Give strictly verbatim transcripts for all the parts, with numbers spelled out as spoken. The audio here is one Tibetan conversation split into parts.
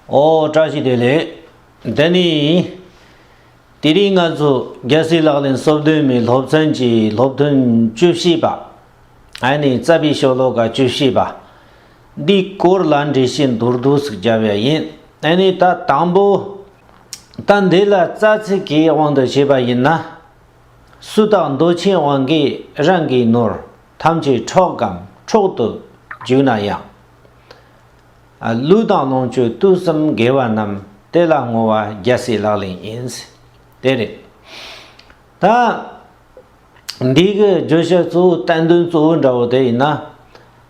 ཨོ་བཀྲ་ཤིས་བདེ་ལེགས། འདི་ནི་དེ་རིང་ང་ཚོ་རྒྱལ་སྲས་ལག་ལེན་སོ་བདུན་མའི་སློབ་ཚན་གྱི་སློབ་ཐུན་བཅུ་བཞི་པ། ཨ་ནི་རྩ་བའི་ཤོ་ལོ་ཀ་བཅུ་བཞི་པ། འདིའི་སྐོར་ལ་འགྲེལ་བཤད་མདོར་བསྡུས་ཤིག་བརྒྱབ་ཡ་ཡིན། ཨ་ནི་ད་དང་པོ། ད་འདི་ལ་རྩ་ཚིག་གི་དབང་དུ་བྱས་པ་ཡིན་ན། སུ་དག་འདོད་ཆེན་དབང་གིས་རང་གི་ནོར། ཐམས་ཅད་འཕྲོག་གམ་འཕྲོག་ཏུ་འཇུག་ན་ཡང་། ལུས་དང་ལོངས་སྤྱོད་དུས་གསུམ་དགེ་བ་རྣམས། དེ་ལ་བསྔོ་བ་རྒྱལ་སྲས་ལག་ལེན་ཡིན། དེ་རེད། ད་འདི་གི་བརྗོད་བྱ་གཙོ་བོ་བསྟན་དོན་གཙོ་བོ་འདྲ་བོ་དེ་ཡིན་ན།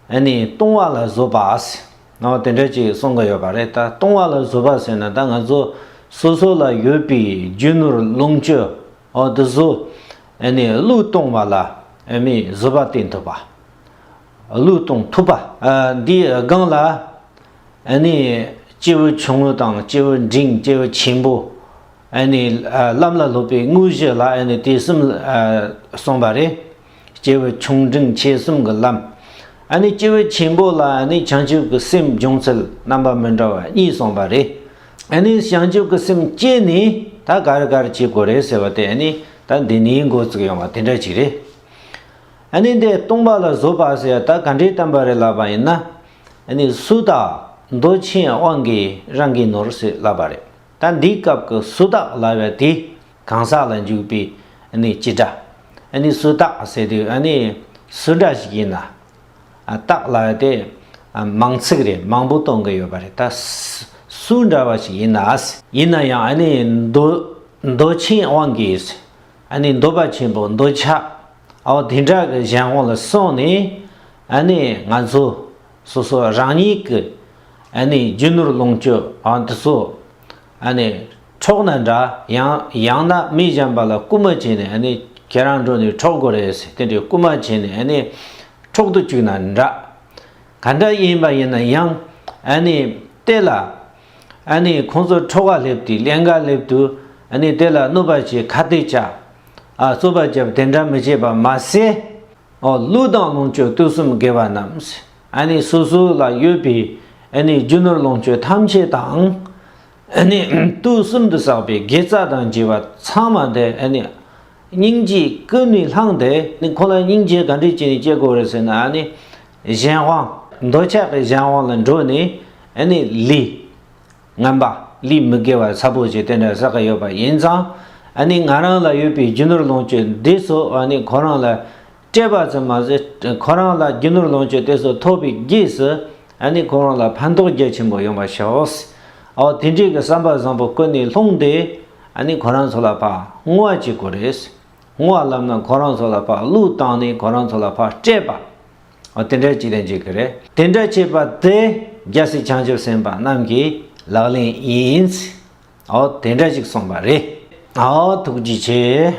ཨ་ནི་གཏོང་བ་ལ་བཟོད་པ་ཟེར་ནོ་དེ་འདྲ་ཅིག་གསུང་གི་ཡོད་པ་རེད། ད་གཏོང་བ་ལ་བཟོད་པ་ཟེར་ན་ད་ང་ཚོ་སོ་སོ་ལ་ཡོད་པའི་རྒྱུ་ནོར་ལོངས་སྤྱོད། འོ་དེ་ཚོ་ཨ་ནི་བློས་གཏོང་བ་ལ་ཨ་ནི་བཟོད་པ་བསྟེན་ཐུབ་པ། བློས་གཏོང་ཐུབ་པ། ཨ་འདིའི་སྒང་ལ་ཨ་ནི་སྐྱེས་བུ་ཆུང་ངུ་དང་སྐྱེས་བུ་འབྲིང་སྐྱེས་བུ་ཆེན་པོ། ཨ་ནི་ལམ་ལ་སློབ་པའི་དངོས་གཞི་ལ་ཨ་ནི་དེ་གསུམ་གསུངས་པ་རེད། སྐྱེས་བུ་ཆུང་འབྲིང་ཆེ་གསུམ་གྱི་ལམ། ཨ་ནི་སྐྱེས་བུ་ཆེན་པོ་ལ་ཨ་ནི་བྱང་ཆུབ་ཀྱི་སེམས་སྦྱོང་ཚུལ་རྣམ་པ་མི་འདྲ་བ་གཉིས་གསུངས་པ་རེད། ཨ་ནི་བྱང་ཆུབ་ཀྱི་སེམས་བསྐྱེད་ནས་ད་ག་རེ་ག་རེ་བྱེད་དགོས་རེད་ཟེར་བ་དེ་ཨ་ནི་ད་འདི་ནས་འགོ་བཙུགས་ཡོང་བ་དེ་འདྲ་ཅིག་རེད། ཨ་ནི་འདི་སྟོང་པ་ལ་བཟོད་པ་ཟེར་ཡ་ད་ག་འདྲའི་བསྟན་པ་རེད་ལབ་པ་ཡིན་ན། ཨ་ནི་སུ་དག་འདོད་ཆེན་དབང་གིས་རང་གི་ནོར་ཟེར་ལབ་པ་རེད། ད་འདིའི་སྐབས་ཀྱི་སུ་དག་ལབ་ཡ་དེ་གང་ཟག་ལ་འཇུག་པའི་ཨ་ནི་སྤྱི་སྒྲ། ཨ་ནི་སུ་དག་ཟེར་དུས་ཨ་ནི་སུ་འདྲ་ཞིག་ཡིན་ན། ཨ་དག་ལབ་ཡ་དེ་ཨ་མང་ཚིག་རེད། མང་པོ་གཏོང་གི་ཡོད་པ་རེད། ད་སུ་འདྲ་བ་ཞིག་ཡིན་ན། ཡིན་ན་ཡང་ཨ་ནི་འདོད་འདོད་ཆེན་དབང་གིས་ཨ་ནི་འདོད་པ་ཆེན་པོ་འདོད་ཆགས། ཨོ་དེ་འདྲ་གི་གཞན་དབང་ལ་སོང་ནས་ཨ་ནི་ང་ཚོ་སོ་སོ་རང་ཉིད་ཀྱི་ཨ་ནི་རྒྱུ་ནོར་ལོངས་སྤྱོད་ཨ་འདི་ཚོ་ཨ་ནི་འཕྲོག་ན་འདྲ། ཡང་ཡང་ན་མི་གཞན་པ་ལ་རྐུ་མ་བྱས་ནས་ཨ་ནི་ཁྱེད་རང་འགྲོ་ནས་འཕྲོག་དགོས་རེད་ཟེར་དེ་འདྲའི་རྐུ་མ་བྱས་ནས་ཨ་ནི་འཕྲོག་ཏུ་བཅུག་ན་འདྲ། ག་འདྲ་ཡིན་པ་ཡིན་ན་ཡང་ཨ་ནི་དེ་ལ་ཨ་ནི་ཁོང་ཚོ་འཕྲོག་ག་སླེབས་དུས་ལེན་ག་སླེབས་དུས་ཨ་ནི་དེ་ལ་གནོད་པ་བྱེད་ཁ་གཏད་བཅག་ཨ་རྩོད་པ་བརྒྱབ་དེ་འདྲ་མི་བྱེད་པ་མ་ཟད། ཨོ་ལུས་དང་ལོངས་སྤྱོད་དུས་གསུམ་དགེ་བ་རྣམས། ཨ་ནི་སོ་སོ་ལ་ཡོད་པའི་ཨ་ནི་རྒྱུ་ནོར་ལོངས་སྤྱོད་ཐམས་ཅད་དང་། ཨ་ནི་དུས་གསུམ་དུ་བསགས་པའི་དགེ་རྩ་དང་བཅས་པ་ཚང་མ་དེ་ཨ་ནི་སྙིང་རྗེས་ཀུན་ནས་བསླངས་ཏེ་ནི་ཁོ་ལ་སྙིང་རྗེ་ག་འདྲས་བྱས་ནས་སྐྱེ་དགོས་རེད་ཟེར་ན། ཨ་ནི་གཞན་དབང་འདོད་ཆགས་ཀྱི་གཞན་དབང་ལ་འགྲོ་ནས་ཨ་ནི་ལས་ངན་པ་ལས་མི་དགེ་བ་ཚ་པོ་ཞིག་དེ་འདྲ་བསགས་ཀྱི་ཡོད་པ་ཡིན་ཙང་། ཨ་ནི་ང་རང་ལ་ཡོད་པའི་རྒྱུ་ནོར་ལོངས་སྤྱོད་འདི་ཚོ་ཨ་ནི་ཁོ་རང་ལ་སྤྲད་པ་ཙམ་མ་ཟད་ཁོ་རང་ལ་རྒྱུ་ནོར་ལོངས་སྤྱོད་དེ་ཚོ་ཐོབ་པའི་རྗེས་སུ་ཨ་ནི་ཁོ་རང་ལ་ཕན་ཐོགས་རྒྱ་ཆེན་པོ་ཡོང་བ་ཤོག་ཨོ་དེ་འདྲའི་གི་བསམ་པ་བཟང་པོ་ཀུན་ནས་བསླངས་ཏེ་ཨ་ནི་ཁོ་རང་ཚོ་ལ་ཕར་བསྔོ་བ་བྱེད་དགོས་རེད། བསྔོ་བ་ལབ་ན་ཁོ་རང་ཚོ་ལ་ཕར་བློས་བཏང་ནས་ཁོ་རང་ཚོ་ལ་ཕར་སྤྲད་པ། ཨོ་དེ་འདྲ་ཅིག་ལེན་བྱེད་ཀྱི་རེད། དེ་འདྲ་བྱེད་པ་དེ་རྒྱལ་སྲས་བྱང་ཆུབ་སེམས་དཔའ་རྣམས་ཀྱི་ལག་ལེན་ཡིན། ཨོ་དེ་འདྲ་ཞིག་གསུངས་པ་རེད། ཨོ་ཐུགས་རྗེ་ཆེ།